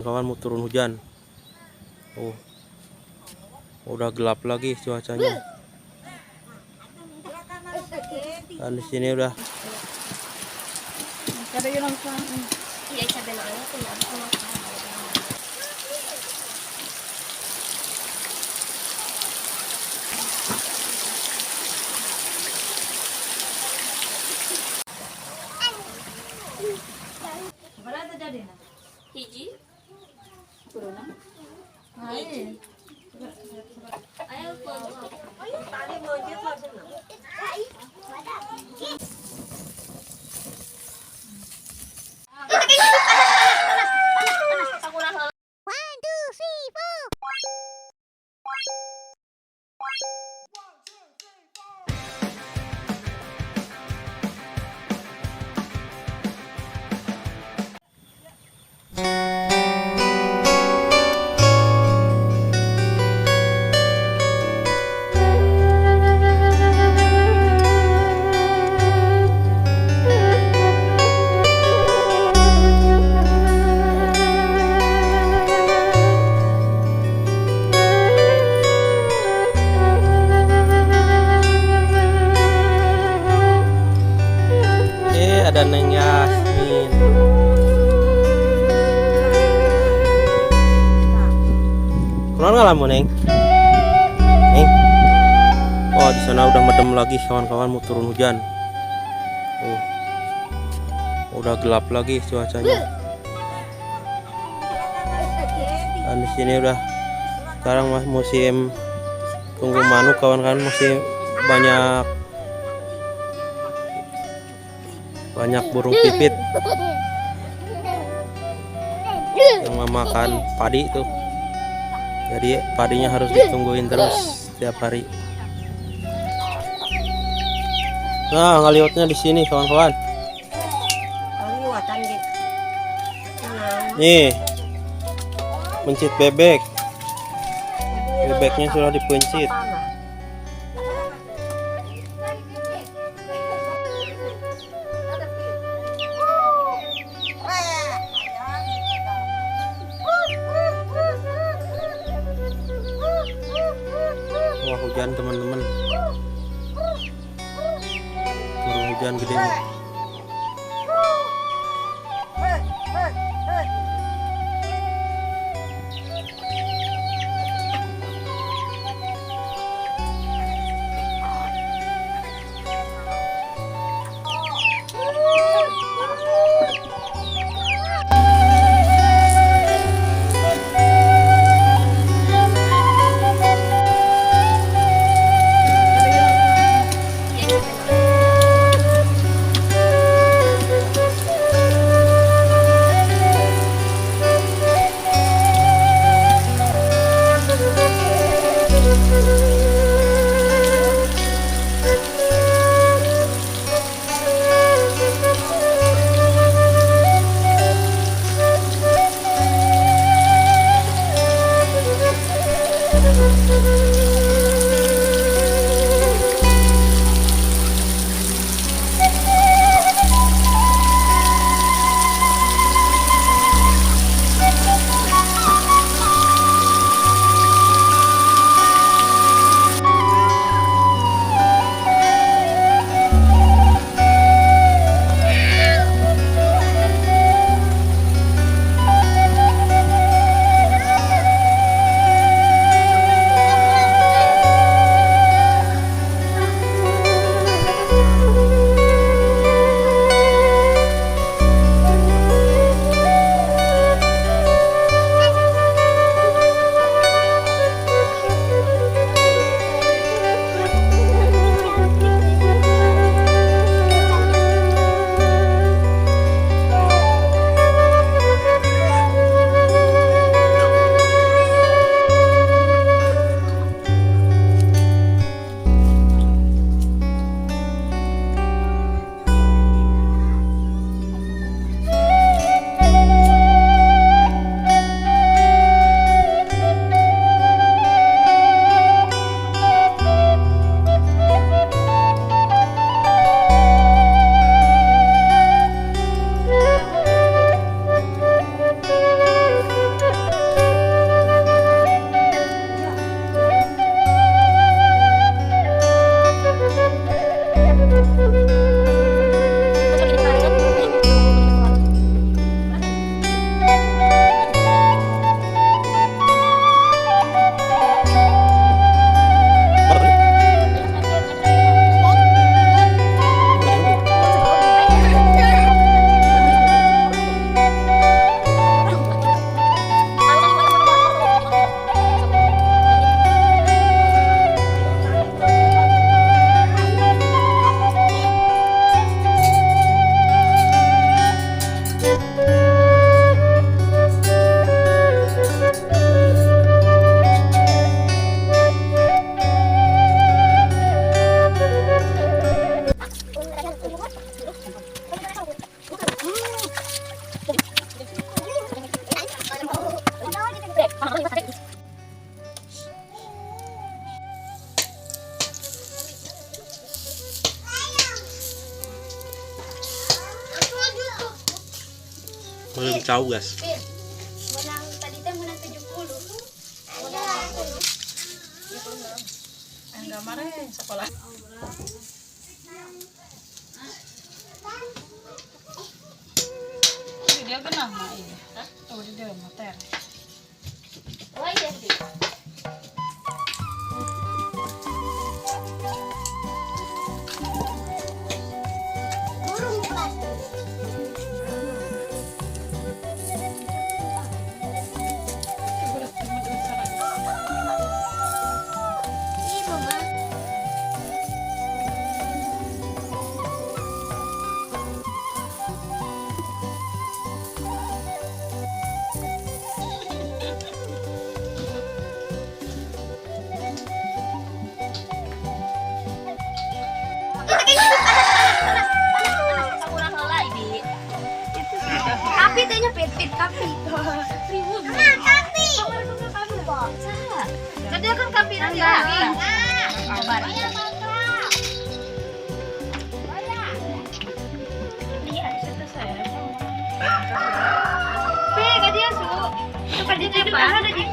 kawan-kawan, mau turun hujan. Oh, udah gelap lagi cuacanya. Dan di sini udah Hiji. Hiji. Ayo. Ada Neng Yasmin. Keluar nggak lamun, Neng? Neng? Oh, di sana udah medem lagi kawan-kawan, mau turun hujan. Oh, udah gelap lagi cuacanya. Dan di sini udah sekarang mas musim tunggu manuk kawan-kawan, masih banyak burung pipit yang memakan padi tuh. Jadi padinya harus ditungguin terus setiap hari. Nah, ngaliwatnya di sini kawan-kawan. Nih, mencit bebek. Bebeknya sudah dipencit. Wah, hujan teman-teman. Turun hujan gede nih. Cau guys. Menang tadi teh menang 70. Menang Enggak marah sekolah. Dia kenapa iya? Oh, dia motor. Oh iya sih. Kapi tehnya pit-pit kapi. Nah, kapi. Tadi kan kapi nanti lagi. Pe, kadieu su. Itu kerja di depan ada di.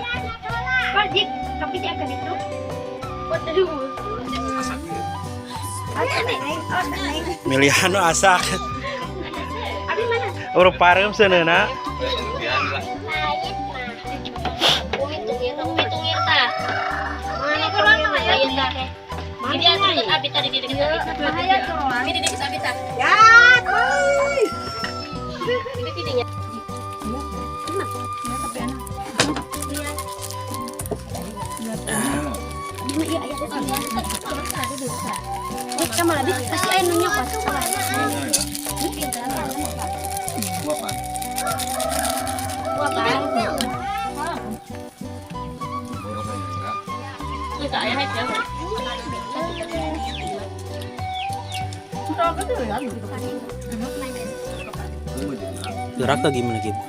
Pak kapi di akan itu. Waduh. Milihan nu asak. Abi mana? Urut pareum seuneuna. Umi tungir, umi tungir ta. Mana kurang mah ya? Ini ada abi tadi di dekat abi. Bahaya tuh. Ini di dekat abi ta. Ya, ini tidinya. Sama lebih pasti air nunjuk Gerak atau gimana gitu?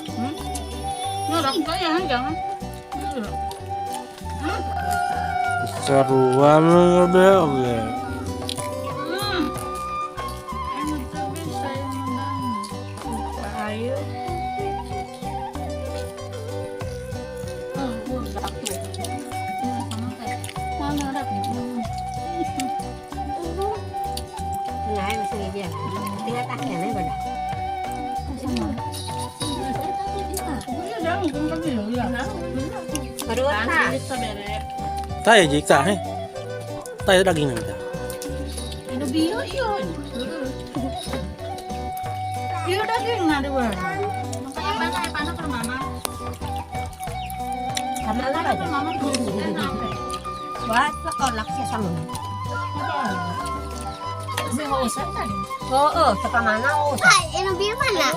Nurang ya, jangan. Seruan deh. Tah ya jik tah eh. Tah ya daging nanti. Ini bio iya. Iya daging ada wah. Makanya panas ke mama. Sama lah aja. Mama Wah, sekolak sih sama. Oh, oh, suka mana? Oh, Ini biar mana?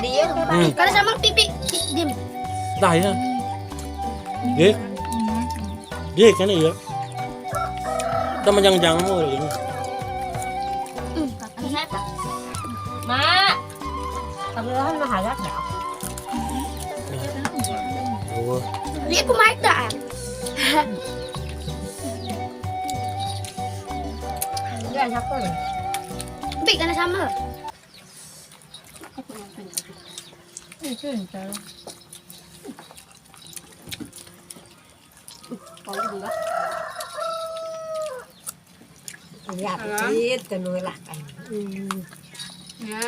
dia Kalau sama pipi, dim. Tah ya. Jik. Jik kan iya. Kita menjang-jang mau ini. Mak, Paglahan mahalak ya. Oh. dia kumaha dah. Dia siapa nih? Bi kana sama. Iya, picit kenulah kan. Ya.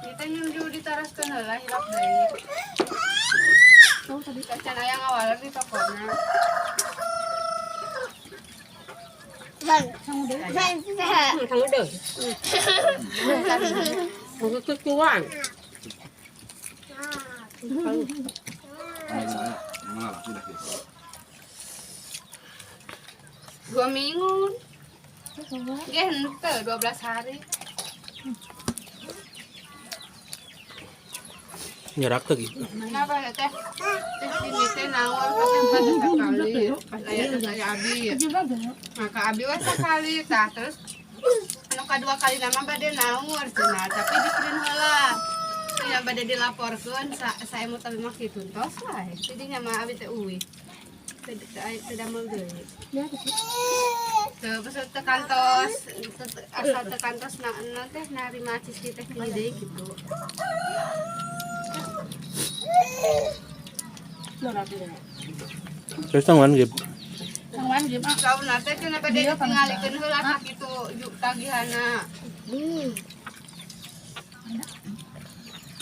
Kita nyundu ditaraskeun heula hilap deui. Kacan aya ngawaler di tokona. Bang. Kamu deh. Kamu cucuan. Dua minggu. Ge henteu 12 hari. Nyerak tuh gitu. Kenapa ya teh? Teh sini teh nawar pas pada sekali, pas aya saya abi. Maka abi weh sekali tah terus anu kadua kali nama bade naur cenah tapi dikerin heula. Nya bade dilaporkeun saya mau tapi mah kitu tos wae. Jadi nya mah abi teh uwi. Teu damel deui. Ya, gitu. Teu besok teu kantos, asal teu kantos na na teh narima cici teh hiji deui gitu. Terus tangan gitu. Sauna teh cenah bade ditinggalikeun heula sakitu tagihanna.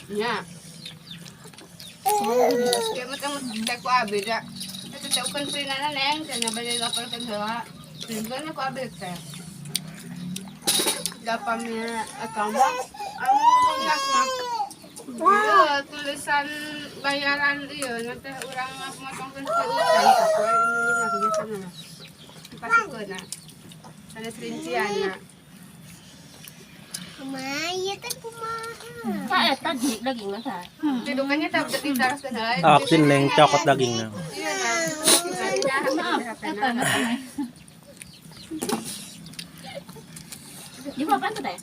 Nya. Ya mah teh teh ku abi da. Eta teh ukeun prinana neng cenah bade laporkeun heula. Printkeun ku abi teh. Da pamina eta mah anu lunas mah. Iya, tulisan bayaran ieu na teh urang mah motongkeun ke utang sapoe ini lunas biasana mah. Dipasikeunna. Ada rincianna. Sa eta di daging mah sa. Tidukannya tak ditaroskeun heula. Ah, aku sih neng cokot dagingnya. Iya nah. Di huapan tuh teh.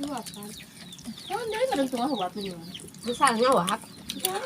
Huapan. Yang dari kadang tunggu huapin. Misalnya wap. Ya.